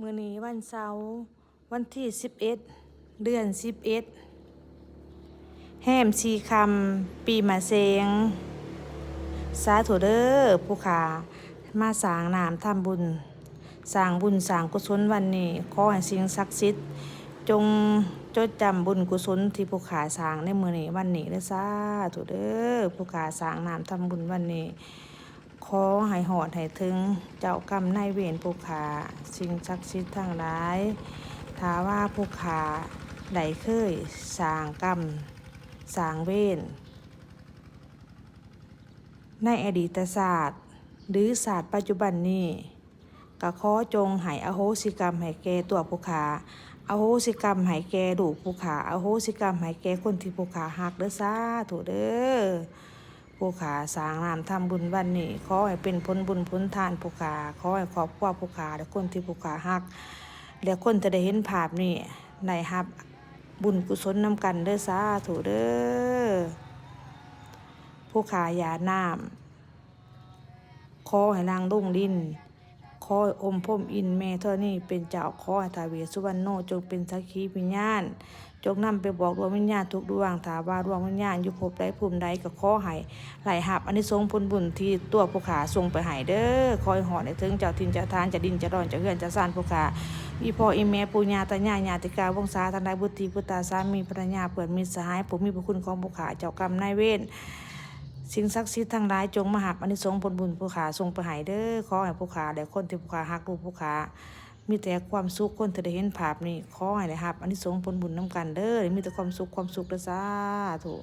ມື້ນີ້ວັນເສົາ ວັນທີສິບເອັດ ເດືອນສິບເອັດ ແຮມສີ່ຄ່ຳ ປີມະເສັງ. ສາທຸເດີ ຜູ້ຂ້າມາສ້າງນ້ຳທຳບຸນ ສ້າງບຸນສ້າງກຸສົນວັນນີ້ ຂໍໃຫ້ສິ່ງສັກສິດຈົ່ງຈົດຈຳບຸນກຸສົນທີ່ຜູ້ຂ້າສ້າງໃນມື້ນີ້ວັນນີ້ເດີ. ສາທຸເດີ ຜູ້ຂ້າສ້າງນ້ຳທຳບຸນວັນນີ້ ຂໍໃຫ້ຮອດໃຫ້ເຖິງເຈົ້າກຳນາຍເວນຜູ້ຂ້າ, ສິ່ງສັກສິດທັງຫຼາຍ, ຖ້າວ່າຜູ້ຂ້າໄດ້ເຄີຍສ້າງກຳ ສ້າງເວນ ໃນອະດີດຕະຊາດ ຫຼື ຊາດປັດຈຸບັນນີ້, ກະຂໍຈົ່ງໃຫ້ອະໂຫສິກຳໃຫ້ແກ່ຕົວຜູ້ຂ້າ, ອະໂຫສິກຳໃຫ້ແກ່ລູກຜູ້ຂ້າ, ອະໂຫສິກຳໃຫ້ແກ່ຄົນທີ່ຜູ້ຂ້າຮັກເດີ. ສາທຸເດີ ຜູ້ຂ້າສ້າງນ້ຳທຳບຸນວັນນີ້ ຂໍໃຫ້ເປັນຜົນບຸນຜົນທານຜູ້ຂ້າ, ຂໍໃຫ້ຄອບຄົວຜູ້ຂ້າ ແລະ ຄົນທີ່ຜູ້ຂ້າຮັກ ແລະ ຄົນທີ່ໄດ້ເຫັນພາບນີ້ ໄດ້ຮັບບຸນກຸສົນນຳກັນເດີ. ສາທຸເດີ ຜູ້ຂ້າຢາດນ້ຳ ຂໍໃຫ້ລ່າງລົງດິນ, ຂໍໃຫ້ອົມພົມອິນແມ່ທໍນີເປັນເຈົ້າ, ຂໍໃຫ້ທ້າວເວດສຸວັນໂນຈົ່ງເປັນສັກຂີພິຍານ, ຈົ່ງນຳໄປບອກດວງວິນຍານທຸກດວງ, ຖ້າວ່າດວງວິນຍານຢູ່ພົບໃດພູມໃດ ກໍຂໍໃຫ້ໄດ້ຮັບອານິສົງຜົນບຸນທີ່ຕົວຜູ້ຂ້າສົ່ງໄປໃຫ້ເດີ. ຂໍໃຫ້ຮອດໃຫ້ເຖິງເຈົ້າຖິ່ນເຈົ້າຖານ, ເຈົ້າດິນເຈົ້າດອນ, ເຈົ້າເຮືອນເຈົ້າຊານຜູ້ຂ້າ, ອີ່ພໍ່ອີ່ແມ່, ປູ່ຍ່າຕາຍາຍ, ຍາຕິກາວົງສາທັງຫຼາຍ, ບຸດທິບຸດຕາ, ສາມີພັນລະຍາ, ເພື່ອນມິດສະຫາຍ, ຜູ້ມີພະຄຸນຂອງຜູ້ຂ້າ, ເຈົ້າກຳນາຍເວນ, ສິ່ງສັກສິດທັງຫຼາຍ ຈົ່ງມາຮັບອານິສົງຜົນບຸນຜູ້ຂ້າສົ່ງໄປໃຫ້ເດີ. ຂໍໃຫ້ຜູ້ຂ້າ ແລະ ຄົນທີ່ຜູ້ຂ້າຮັກ ຮູ້ຜູ້ຂ້າ ມີແຕ່ຄວາມສຸກ, ຄົນທີ່ໄດ້ເຫັນພາບນີ້ ຂໍໃຫ້ໄດ້ຮັບອານິສົງຜົນບຸນນຳກັນເດີ, ມີແຕ່ຄວາມສຸກ ຄວາມສຸກເດີ. ສາທຸ.